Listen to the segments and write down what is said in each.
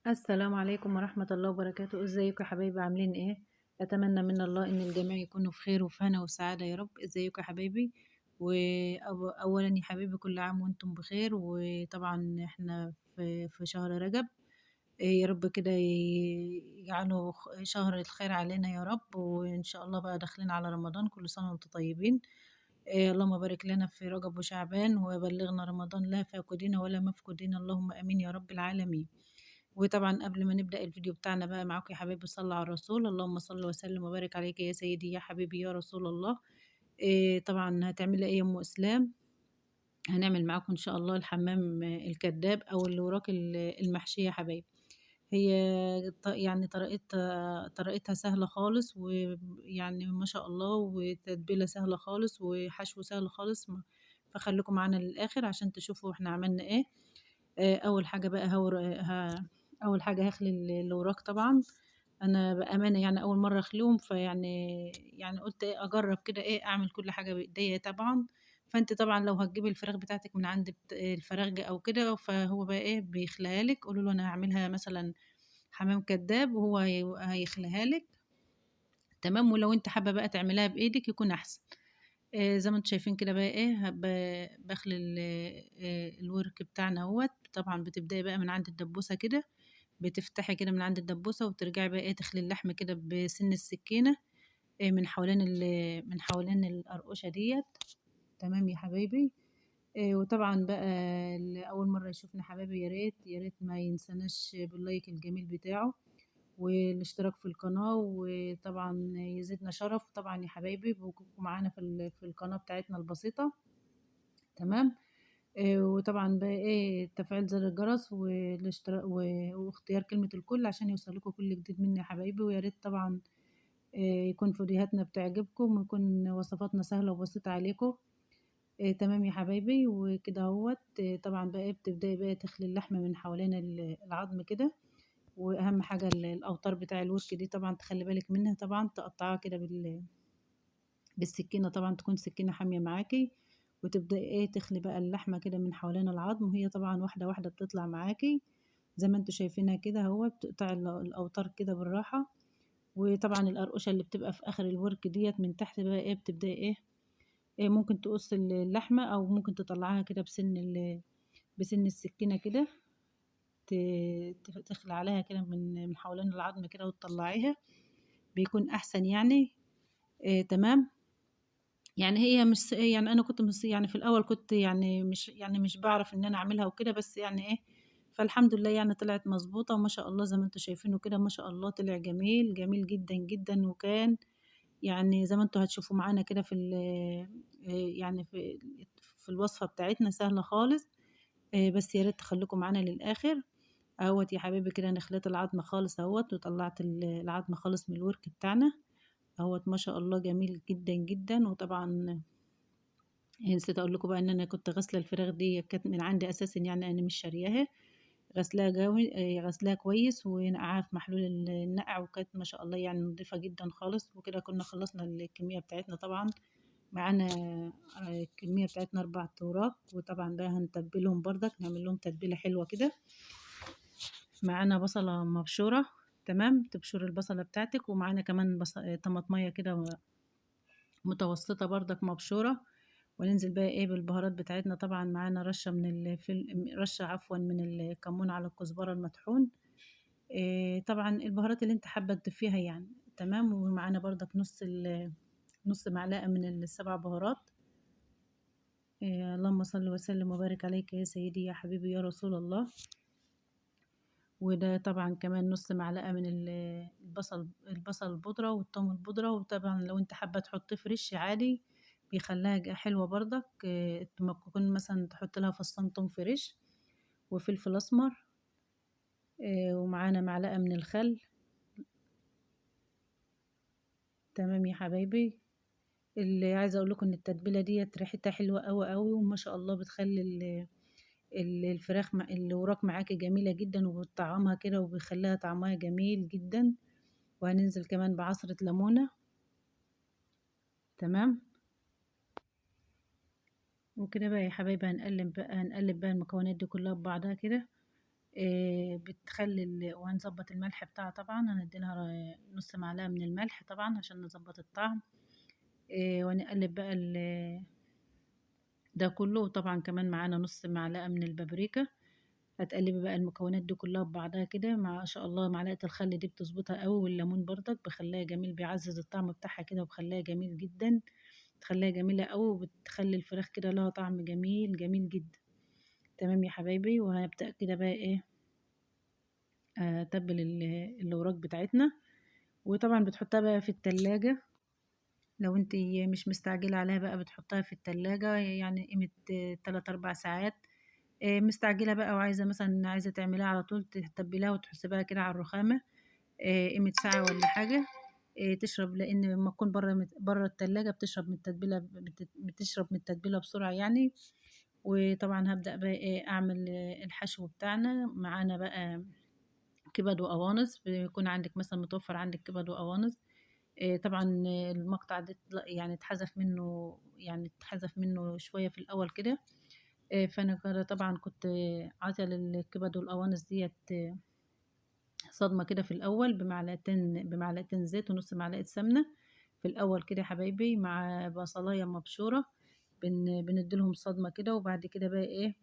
السلام عليكم ورحمة الله وبركاته. ازيكم يا حبايبي؟ عاملين ايه؟ اتمنى من الله ان الجميع يكونوا في خير وفي هنا وسعادة يا رب. ازيكم يا حبايبي؟ واولا يا حبايبي كل عام وانتم بخير. وطبعا احنا في شهر رجب، يا رب كده يجعله شهر الخير علينا يا رب. وان شاء الله بقى داخلين على رمضان، كل سنة وانتم طيبين. اللهم بارك لنا في رجب وشعبان وبلغنا رمضان لا فاقدين ولا مفقودين، اللهم امين يا رب العالمين. وطبعا قبل ما نبدأ الفيديو بتاعنا بقى معاكم يا حبايبي، صلوا على الرسول، اللهم صل وسلم وبارك عليك يا سيدي يا حبيبي يا رسول الله. طبعا هتعملي ايه يا ام اسلام؟ هنعمل معاكم ان شاء الله الحمام الكذاب او الوراك المحشيه يا حبايبي. هي يعني طريقتها سهلة خالص، ويعني ما شاء الله، وتتبيله سهلة خالص، وحشو سهل خالص. فخليكم معانا للاخر عشان تشوفوا احنا عملنا ايه. اول حاجة بقى اول حاجة هخلي الوراك. طبعا انا بامانه يعني اول مرة اخليهم، فيعني قلت ايه اجرب كده، ايه اعمل كل حاجة بايديا طبعا. فانت طبعا لو هتجيبي الفراخ بتاعتك من عند الفراخجه او كده، فهو بقى ايه بيخليها لك، قولوا له انا هعملها مثلا حمام كذاب وهو هيخليها لك، تمام. ولو انت حابة بقى تعمليها بايدك يكون احسن. زي ما انتم شايفين كده بقى ايه بخلي الورك بتاعنا اهوت. طبعا بتبداي بقى من عند الدبوسه كده، بتفتحي كده من عند الدبوسه وترجعي بقى ايه تخلي اللحم كده بسن السكينة، من حوالين من حوالين القرقوشه ديت، تمام يا حبايبي. وطبعا بقى اللي اول مرة يشوفنا حبايبي يا ريت يا ريت ما ينساناش باللايك الجميل بتاعه والاشتراك في القناة، وطبعا يزيدنا شرف طبعا يا حبايبي بوجودكم معانا في القناة بتاعتنا البسيطة، تمام. وطبعا بقى ايه تفعيل زر الجرس والاشتراك واختيار كلمة الكل عشان يوصلكم كل جديد مني يا حبايبي. ويا ريت طبعا يكون فيديوهاتنا بتعجبكم ويكون وصفاتنا سهلة وبسيطة عليكم، تمام يا حبايبي. وكده اهوت. طبعا بقى بتبداي بقى تخلي اللحمة من حوالين العظم كده، واهم حاجة الاوتار بتاع الورك دي طبعا تخلي بالك منها، طبعا تقطعها كده بالسكينة، طبعا تكون سكينة حامية معاكي، وتبداي ايه تخلي بقى اللحمة كده من حوالين العظم، وهي طبعا واحدة واحدة بتطلع معاكي زي ما انتوا شايفينها كده اهو. بتقطعي الاوتار كده بالراحة. وطبعا القرقشه اللي بتبقى في اخر الورك ديت من تحت بقى ايه بتبداي ايه ممكن تقص اللحمة او ممكن تطلعها كده بسن السكينة كده، تخلع عليها كده من حوالين العظم كده وتطلعيها، بيكون احسن يعني. تمام. يعني هي مش يعني انا كنت مش يعني في الاول كنت يعني مش يعني مش بعرف ان انا اعملها وكده، بس يعني ايه فالحمد لله يعني طلعت مظبوطة وما شاء الله زي ما انتم شايفينه كده، ما شاء الله طلع جميل جميل جدا جدا. وكان يعني زي ما انتم هتشوفوا معانا كده في يعني في الوصفة بتاعتنا سهلة خالص، بس يا ريت تخليكم معانا للاخر اهوت يا حبايبي. كده انا خليت العظم خالص اهوت، وطلعت العظم خالص من الورك بتاعنا اهوت، ما شاء الله جميل جدا جدا. وطبعا نسيت اقول لكم بقى ان انا كنت غاسله الفراخ دي، كانت من عندي اساسا، يعني انا مش شارياها، غسلاها كويس ونقعها في محلول النقع، وكانت ما شاء الله يعني نظيفة جدا خالص. وكده كنا خلصنا الكمية بتاعتنا. طبعا معانا الكمية بتاعتنا 4 اوراق، وطبعا بقى هنتبلهم بردك، نعمل لهم تتبيله حلوة كده. معانا بصله مبشوره، تمام، تبشر البصله بتاعتك، ومعانا كمان طماطميه كده متوسطه بردك مبشوره. وننزل بقى ايه بالبهارات بتاعتنا. طبعا معانا رشه من الفل، رشه عفوا من الكمون على الكزبره المطحون، طبعا البهارات اللي انت حابة تضيفيها يعني، تمام. ومعانا بردك نص معلقه من ال7 بهارات. اللهم صل وسلم وبارك عليك يا سيدي يا حبيبي يا رسول الله. وده طبعا كمان نص معلقه من البصل البودره والثوم البودره. وطبعا لو انت حابة تحطيه fresh عادي بيخليها حلوة بردك، ممكن مثلا تحط لها فصين توم fresh وفلفل اسمر، ومعانا معلقه من الخل، تمام يا حبايبي. اللي عايزه اقول لكم ان التتبيله ديت ريحتها حلوة قوي قوي، وما شاء الله بتخلي الفراخ الوراك معاكي جميلة جدا، وبتطعمها كده وبيخليها طعمها جميل جدا. وهننزل كمان بعصره ليمونه، تمام. وكده بقى يا حبايبي هنقلب بقى المكونات دي كلها ببعضها كده. بتخلي وهنظبط الملح بتاعها طبعا، هنديلها نص معلقه من الملح طبعا عشان نظبط الطعم. وهنقلب بقى ده كله، وطبعا كمان معانا نص معلقه من البابريكا. هتقلبي بقى المكونات دي كلها ببعضها كده، ما شاء الله معلقه الخل دي بتظبطها قوي، والليمون برضك بخليها جميل، بيعزز الطعم بتاعها كده وبخليها جميل جدا، بتخليها جميلة قوي، وبتخلي الفراخ كده لها طعم جميل جميل جدا. تمام يا حبايبي. وهبدا كده بقى ايه اتبل الوراك بتاعتنا. وطبعا بتحطها بقى في التلاجة لو انت مش مستعجلة عليها بقى، بتحطها في التلاجة يعني قيمة 3-4 ساعات. مستعجلة بقى وعايزه مثلا عايزه تعمليها على طول، تتبليها وتحسبها كده على الرخامه قيمة ساعة ولا حاجة، تشرب، لان لما تكون بره التلاجة بتشرب من التتبيله، بتشرب من التتبيله بسرعة يعني. وطبعا هبدا بقى ايه اعمل الحشو بتاعنا. معانا بقى كبد وقوانص، بيكون عندك مثلا متوفر عندك كبد وقوانص. طبعا المقطع ده يعني اتحذف منه، يعني اتحذف منه شوية في الاول كده. فانا كده طبعا كنت عاطيه للكبد والقوانص ديت صدمة كده في الاول بمعلقتين زيت ونص معلقه سمنه في الاول كده يا حبايبي، مع بصلايه مبشوره، بنديلهم صدمة كده. وبعد كده بقى ايه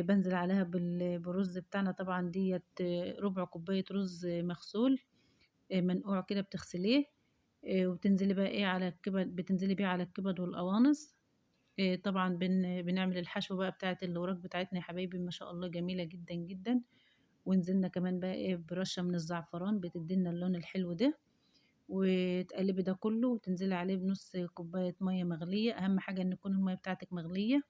بنزل عليها بالرز بتاعنا. طبعا ديت ربع كوباية رز مغسول منقوع كده، بتغسليه وبتنزلي بقى ايه على الكبد، بتنزلي بيه على الكبد والقوانص. طبعا بنعمل الحشو بقى بتاعت الوراك بتاعتنا يا حبايبي، ما شاء الله جميلة جدا جدا. ونزلنا كمان بقى ايه برشه من الزعفران بتدينا اللون الحلو ده. وتقلبي ده كله وتنزلي عليه بنص كوباية مية مغليه. اهم حاجة ان تكون المية بتاعتك مغليه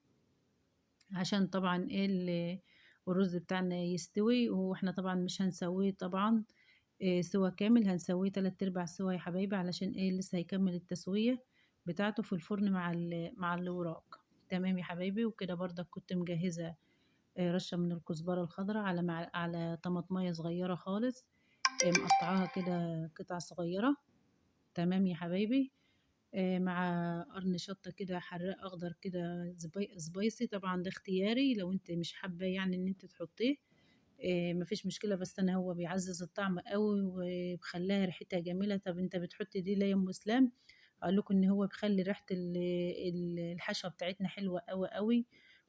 عشان طبعا ايه الرز بتاعنا يستوي. واحنا طبعا مش هنسويه طبعا إيه سوا كامل، هنسويه 3/4 سوا يا حبايبي، علشان ايه لسه هيكمل التسوية بتاعته في الفرن مع الوراك. تمام يا حبايبي. وكده برضك كنت مجهزة رشه من الكزبره الخضراء على طماطميه صغيرة خالص، مقطعاها كده قطع صغيرة. تمام يا حبايبي. مع قرن شطه كده حراق اخضر كده سبايسي، طبعا ده اختياري لو انت مش حابة يعني ان انت تحطيه، مفيش مشكلة، بس انا هو بيعزز الطعم قوي وبخليها ريحتها جميلة. طب انت بتحطي دي ليه يا ام اسلام؟ اقول لكم ان هو بخلي ريحه الحشوه بتاعتنا حلوة قوي قوي.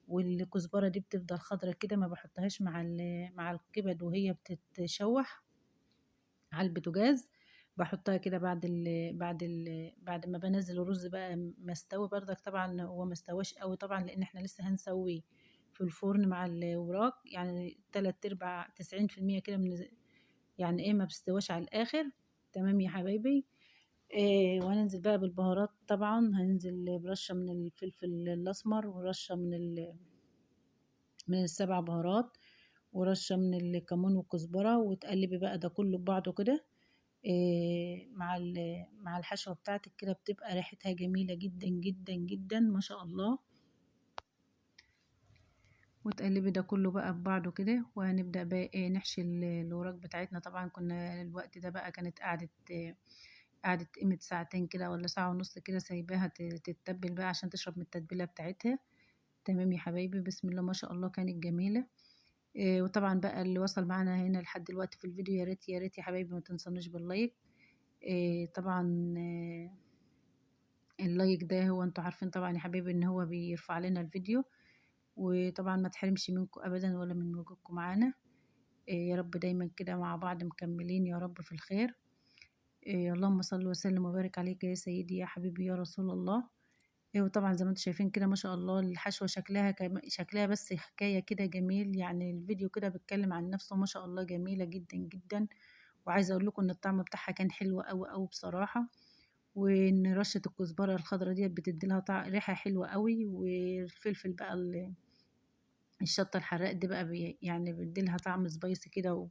والكزبره دي بتفضل خضرة كده، ما بحطهاش مع الكبد وهي بتتشوح على البوتاجاز، بحطها كده بعد ما بنزل الرز بقى مستوي بردك. طبعا هو ما استواش قوي طبعا لان احنا لسه هنسويه في الفرن مع الوراك، يعني 3/4 90% كده من يعني ايه ما بستواش على الاخر. تمام يا حبايبي. وهننزل بقى بالبهارات. طبعا هننزل برشه من الفلفل الاسمر، ورشه من السبع بهارات، ورشه من الكمون والكزبره، وتقلبي بقى ده كله ببعضه كده مع الحشوه بتاعتك كده، بتبقى ريحتها جميلة جدا جدا جدا ما شاء الله. وتقلبي ده كله بقى ببعضه كده. وهنبدأ بقى ايه نحشي الوراك بتاعتنا. طبعا كنا الوقت ده بقى كانت قعدت قيمة ساعتين كده ولا ساعة ونص كده، سايباها تتبل بقى عشان تشرب من التتبيلة بتاعتها. تمام يا حبايبي. بسم الله ما شاء الله كانت جميلة. وطبعا بقى اللي وصل معانا هنا لحد دلوقتي في الفيديو، يا ريت يا ريت يا حبايبي ما تنسونيش بال like. طبعا ال like ده هو انتوا عارفين طبعا يا حبايبي ان هو بيرفع لنا الفيديو، وطبعا ما تحرمش منكم ابدا ولا من وجودكم معانا. يا رب دايما كده مع بعض مكملين يا رب في الخير. اللهم صل وسلم وبارك عليك يا سيدي يا حبيبي يا رسول الله. وطبعا زي ما انتم شايفين كده ما شاء الله الحشوه شكلها بس حكاية كده جميل، يعني الفيديو كده بيتكلم عن نفسه ما شاء الله، جميلة جدا جدا. وعايزه اقول لكم ان الطعم بتاعها كان حلو قوي قوي بصراحة، وان رشه الكزبره الخضراء ديت بتدي لها ريحه حلوة قوي، والفلفل بقى الشطه الحراق دي بقى يعني بيدي لها طعم سبايسي كده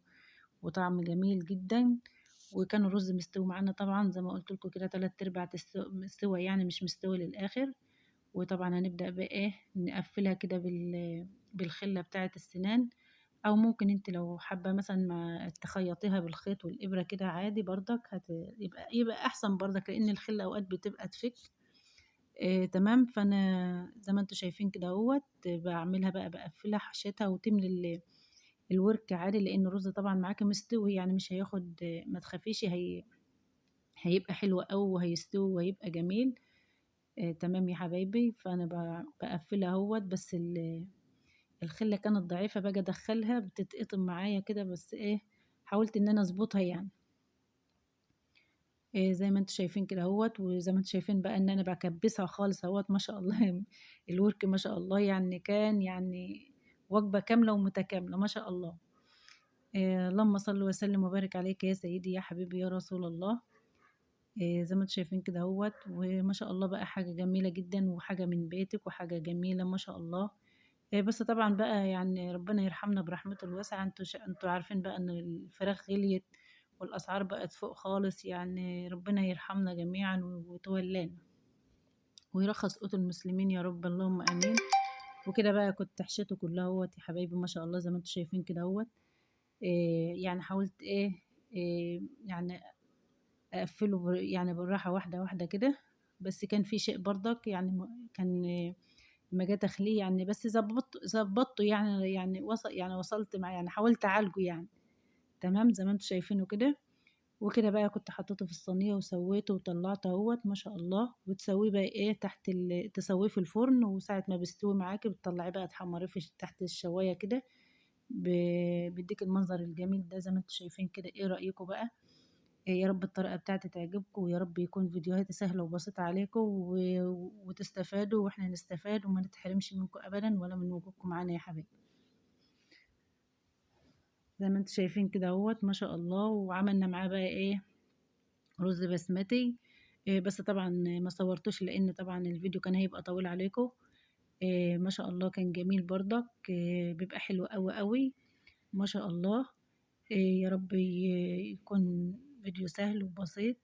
وطعم جميل جدا. وكان الرز مستوي معانا طبعا زي ما قلت لكم كده 3/4 سوا، يعني مش مستوي للاخر. وطبعا هنبدا بقى ايه نقفلها كده بالخله بتاعه السنان، او ممكن انت لو حابة مثلا ما تخيطيها بالخيط والابره كده عادي برضك، يبقى احسن برضك، لان الخلة اوقات بتبقى تفك. تمام. فانا زي ما انتم شايفين كده اهوت بعملها بقى، بقفلها حشيتها، وتملي الورك عالي، لان الرز طبعا معاكي مستوي، يعني مش هياخد، ما تخافيش، هيبقى حلو قوي وهيستوي وهيبقى جميل. تمام يا حبايبي. فانا بقفلها اهوت، بس الخلة كانت ضعيفة، باجي ادخلها بتتقطم معايا كده، بس ايه حاولت ان انا اظبطها يعني. إيه زي ما انتم شايفين كده اهوت. وزي ما انتم شايفين بقى ان انا بكبسها خالص اهوت ما شاء الله. الورك ما شاء الله يعني كان يعني وجبة كاملة ومتكامله ما شاء الله. إيه اللهم صل وسلم وبارك عليك يا سيدي يا حبيبي يا رسول الله. إيه زي ما انتم شايفين كده اهوت، وما شاء الله بقى حاجة جميلة جدا، وحاجه من بيتك، وحاجه جميلة ما شاء الله. إيه بس طبعا بقى يعني ربنا يرحمنا برحمته الواسعة. انتوا عارفين بقى ان الفراخ غليت والاسعار بقت فوق خالص، يعني ربنا يرحمنا جميعا وتولانا ويرخص قوت المسلمين يا رب، اللهم امين. وكده بقى كنت حشيته كلها اهوت يا حبايبي ما شاء الله زي ما انتوا شايفين كده اهوت. إيه يعني حاولت إيه يعني اقفله يعني بالراحة واحدة واحدة كده، بس كان في شيء برضك يعني كان ما جت اخليه يعني، بس ظبطته يعني، يعني وصل، يعني وصلت مع، يعني حاولت اعالجه يعني. تمام زي ما انتوا شايفينه كده. وكده بقى كنت حطيته في الصينية وسويته وطلعته اهوت ما شاء الله. وتسويه بقى ايه تحت تسويه في الفرن، وساعة ما بيستوي معاكي بتطلعيه بقى تحمريه في تحت الشوايه كده، بيديك المنظر الجميل ده زي ما انتوا شايفين كده. ايه رايكم بقى؟ إيه يا رب الطريقة بتاعتي تعجبكم، ويا رب يكون فيديوهاتي سهلة وبسيطة عليكم وتستفادوا واحنا نستفاد، وما نتحرمش منكم ابدا ولا من وجودكم معانا يا حبايبي. زي ما انتوا شايفين كده اهوت ما شاء الله. وعملنا معاه بقى ايه رز بسمتي، إيه بس طبعا ما صورتوش لان طبعا الفيديو كان هيبقى طويل عليكم. إيه ما شاء الله كان جميل برضك، إيه بيبقى حلو قوي قوي ما شاء الله. إيه يا رب يكون فيديو سهل وبسيط.